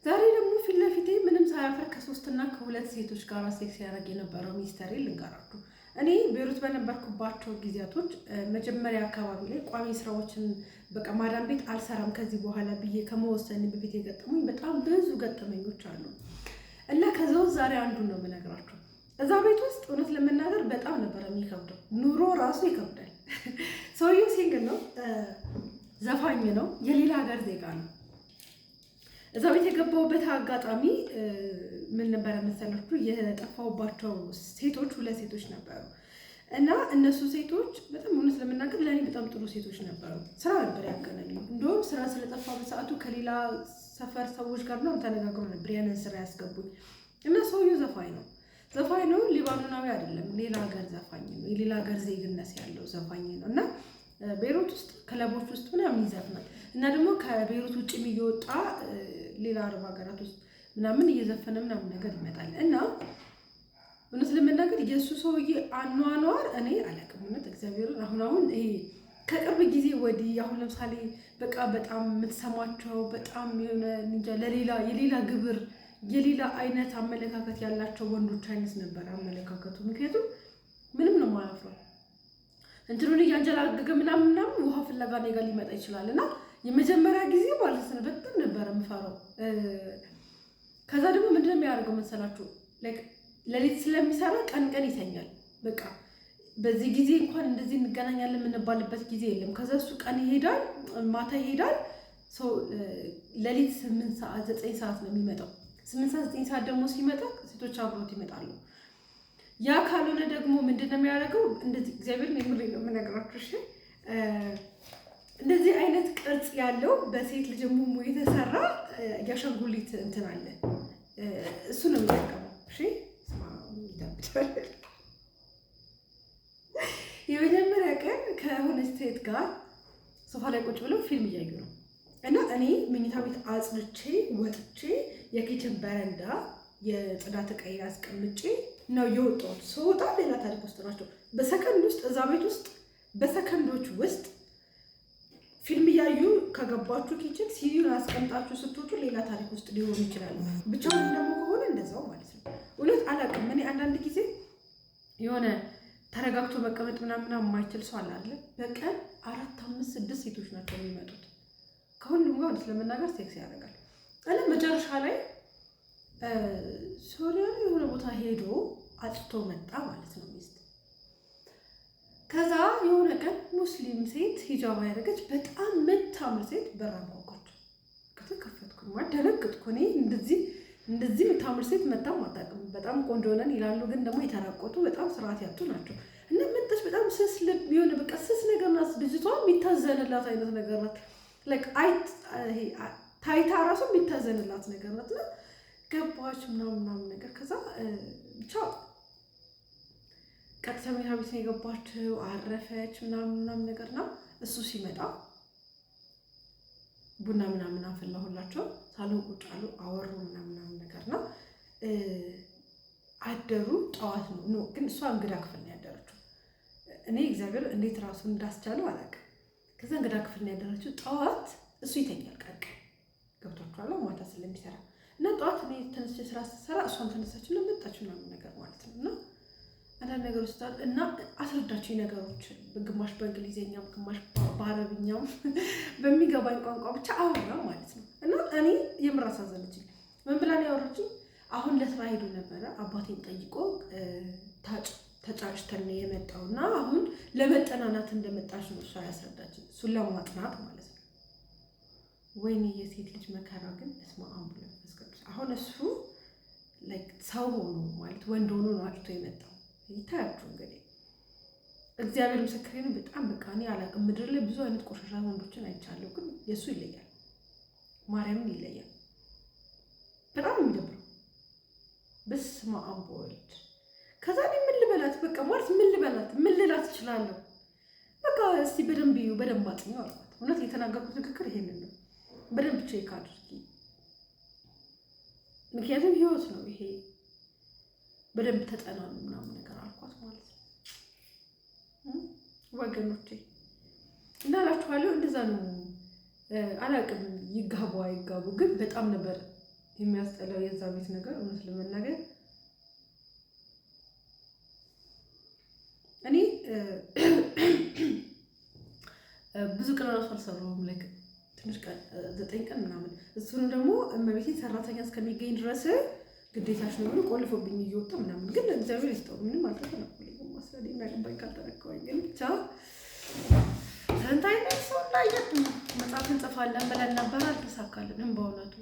ዛሬ ደግሞ ፊት ለፊቴ ምንም ሳያፍር ከሶስትና ከሁለት ሴቶች ጋር ሴክስ ያደርግ የነበረው mystery ልንገራችሁ። እኔ ቤሩት በነበርኩባቸው ጊዜያቶች መጀመሪያ አካባቢ ላይ ቋሚ ስራዎችን በቃ ማዳም ቤት አልሰራም ከዚህ በኋላ ብዬ ከመወሰን በፊት የገጠሙኝ በጣም ብዙ ገጠመኞች አሉ እና ከዛ ውስጥ ዛሬ አንዱን ነው የምነግራችሁ። እዛ ቤት ውስጥ እውነት ለመናገር በጣም ነበር የሚከብደው። ኑሮ ራሱ ይከብዳል። ሰውየው single ነው፣ ዘፋኝ ነው፣ የሌላ ሀገር ዜጋ ነው። እዛ ቤት የገባሁበት አጋጣሚ ምን ነበረ መሰላችሁ? የጠፋሁባቸው ሴቶች ሁለት ሴቶች ነበሩ እና እነሱ ሴቶች በጣም እውነት ለመናገር ለእኔ በጣም ጥሩ ሴቶች ነበሩ። ስራ ነበር ያገናኙ። እንደውም ስራ ስለጠፋ በሰዓቱ ከሌላ ሰፈር ሰዎች ጋር ነው ተነጋግሮ ነበር ያንን ስራ ያስገቡኝ። እና ሰውየው ዘፋኝ ነው፣ ዘፋኝ ነው። ሊባኖናዊ አይደለም፣ ሌላ ሀገር ዘፋኝ ነው። የሌላ ሀገር ዜግነት ያለው ዘፋኝ ነው እና ቤይሩት ውስጥ ክለቦች ውስጥ ምናምን ይዘፍናል እና ደግሞ ከቤይሩት ውጭም እየወጣ ሌላ አረብ ሀገራት ውስጥ ምናምን እየዘፈነ ምናምን ነገር ይመጣል። እና እውነት ለመናገር የእሱ ሰውዬ አኗኗር እኔ አላውቅም። እውነት እግዚአብሔርን አሁን አሁን ይሄ ከቅርብ ጊዜ ወዲህ አሁን ለምሳሌ በቃ በጣም የምትሰማቸው በጣም የሆነ እንጃ ለሌላ የሌላ ግብር የሌላ አይነት አመለካከት ያላቸው ወንዶች አይነት ነበር አመለካከቱ። ምክንያቱም ምንም ነው የማያፍረው፣ እንትኑን እያንጀላገገ ምናምን ምናምን ውሃ ፍለጋ እኔ ጋር ሊመጣ ይችላል። እና የመጀመሪያ ጊዜ ማለት ነው በጣም ነበረ የምፈራው። ከዛ ደግሞ ምንድነው የሚያደርገው መሰላችሁ? ሌሊት ስለሚሰራ ቀን ቀን ይተኛል። በቃ በዚህ ጊዜ እንኳን እንደዚህ እንገናኛለን የምንባልበት ጊዜ የለም። ከዛ እሱ ቀን ይሄዳል፣ ማታ ይሄዳል። ሌሊት 8 ሰዓት 9 ሰዓት ነው የሚመጣው። 8 ሰዓት 9 ሰዓት ደግሞ ሲመጣ ሴቶች አብሮት ይመጣሉ። ያ ካልሆነ ደግሞ ምንድን ነው የሚያደርገው? እንደዚህ፣ እግዚአብሔርን የምሬ ነው የምነግራችሁ። እሺ፣ እንደዚህ አይነት ቅርጽ ያለው በሴት ልጅ ሙሙ የተሰራ የአሻንጉሊት እንትን አለ። እሱ ነው የሚጠቀመው። እሺ፣ ይዳብዳል። የመጀመሪያ ቀን ከሆነች ሴት ጋር ሶፋ ላይ ቁጭ ብለው ፊልም እያዩ ነው እና እኔ መኝታ ቤት አጽድቼ ወጥቼ የ kitchen በረንዳ የጽዳት ዕቃዬን አስቀምጬ ነው የወጣሁት። ስወጣ ሌላ ታሪክ ውስጥ ናቸው። በሰከንድ ውስጥ እዛ ቤት ውስጥ በሰከንዶች ውስጥ ፊልም እያዩ ከገባችሁ kitchen ሲዲውን አስቀምጣችሁ ስትወጡ ሌላ ታሪክ ውስጥ ሊሆኑ ይችላሉ። ብቻውን ደግሞ ከሆነ እንደዛው ማለት ነው። እውነት አላውቅም። እኔ አንዳንድ ጊዜ የሆነ ተረጋግቶ መቀመጥ ምናምን የማይችል ሰው አለ አይደለ? በቀን አራት፣ አምስት፣ ስድስት ሴቶች ናቸው የሚመጡት። ከሁሉም ጋር እውነት ለመናገር ሴክስ ያደርጋል እና መጨረሻ ላይ ሶሪያ የሆነ ቦታ ሄዶ አጭቶ መጣ ማለት ነው ሚስት። ከዛ የሆነ ቀን ሙስሊም ሴት ሂጃብ ያደረገች በጣም ምታምር ሴት በር አንኳኳች። ከፈትኩኝ፣ ማለት ደነገጥኩ። እኔ እንደዚህ እንደዚህ የምታምር ሴት መታም አታውቅም። በጣም ቆንጆ ነን ይላሉ፣ ግን ደግሞ የተራቆቱ በጣም ስርዓት ያጡ ናቸው። እና መጣች፣ በጣም ስስ ልብ የሆነ በቃ ስስ ነገር ናት ልጅቷ፣ የሚታዘንላት አይነት ነገር ናት። ታይታ ራሱ የሚታዘንላት ነገር ናት። እና ገባች ምናምን ምናምን ነገር፣ ከዛ ብቻ ቀጥታ መኝታ ቤት ነው የገባችው። አረፈች ምናምን ምናምን ነገር ነው። እሱ ሲመጣ ቡና ምናምን አፈላሁላቸው። ሳሎን ቁጭ አሉ፣ አወሩ ምናምን ምናምን ነገር ነው። አደሩ። ጠዋት ነው፣ no፣ ግን እሷ እንግዳ ክፍል ነው ያደረችው። እኔ እግዚአብሔር እንዴት ራሱን እንዳስቻለው አላውቅም። ከዛ እንግዳ ክፍል ነው ያደረችው። ጠዋት እሱ ይተኛል፣ ቀን ቀን ገብቷችኋል፣ ማታ ስለሚሰራ። እና ጠዋት እኔ ተነስቼ ስራ ስሰራ እሷን ተነሳች እና መጣች ምናምን ነገር ማለት ነው። እና አንዳንድ ነገሮች እና አስረዳችኝ ነገሮች ግማሽ በእንግሊዝኛም ግማሽ በአረብኛም በሚገባኝ ቋንቋ ብቻ አወራ ማለት ነው። እና እኔ የምር አሳዘነችኝ። ምን ብላ ነው ያወራችኝ? አሁን ለስራ ሄዶ ነበረ፣ አባቴን ጠይቆ ተጫጭተን ነው የመጣው እና አሁን ለመጠናናት እንደመጣች ነው እሷ ያስረዳችኝ። እሱን ለማጥናት ማለት ነው። ወይኔ የሴት ልጅ መከራ ግን፣ በስመ አብ ወወልድ ወመንፈስ ቅዱስ። አሁን እሱ ሰው ሆኖ ማለት ወንድ ሆኖ ነው አጭቶ የመጣው። ይታያችሁ እንግዲህ፣ እግዚአብሔር ምስክሬ ነው። በጣም በቃ እኔ አላውቅም። ምድር ላይ ብዙ አይነት ቆሻሻ ወንዶችን አይቻለሁ፣ ግን የእሱ ይለያል። ማርያምን ይለያል። በጣም የሚደብረው፣ በስመ አብ ወወልድ። ከዛ እኔ ምን ልበላት? በቃ ማለት ምን ልበላት? ምን ልላት እችላለሁ? በቃ እስቲ በደንብ እዩ፣ በደንብ አጥኚው አልኳት። እውነት የተናገርኩት ንግግር ይሄንን ነው። በደንብ check አድርጊ፣ ምክንያቱም ህይወት ነው ይሄ። በደንብ ተጠናኑ ምናምን ነገር አልኳት ማለት ነው ወገኖቼ። እና እላችኋለሁ እንደዛ ነው። አላውቅም ይጋቡ አይጋቡ፣ ግን በጣም ነበር የሚያስጠላው የዛ ቤት ነገር እውነት ለመናገር እኔ ብዙ ቀን እራሱ አልሰራሁም። Like ትንሽ ቀን፣ 9 ቀን ምናምን። እሱንም ደግሞ እመቤቴ ሰራተኛ እስከሚገኝ ድረስ ግዴታሽ ነው ብሎ ቆልፎብኝ እየወጣ ምናምን። ግን እግዚአብሔር ይስጠው፣ ምንም አልተተነኮለኝም። ማስረድ የሚያገባኝ ካልተነካሁኝ ግን ብቻ ስንት አይነት ሰው እንዳየን። መጽሐፍ እንጽፋለን ብለን ነበር፣ አልተሳካልንም በእውነቱ።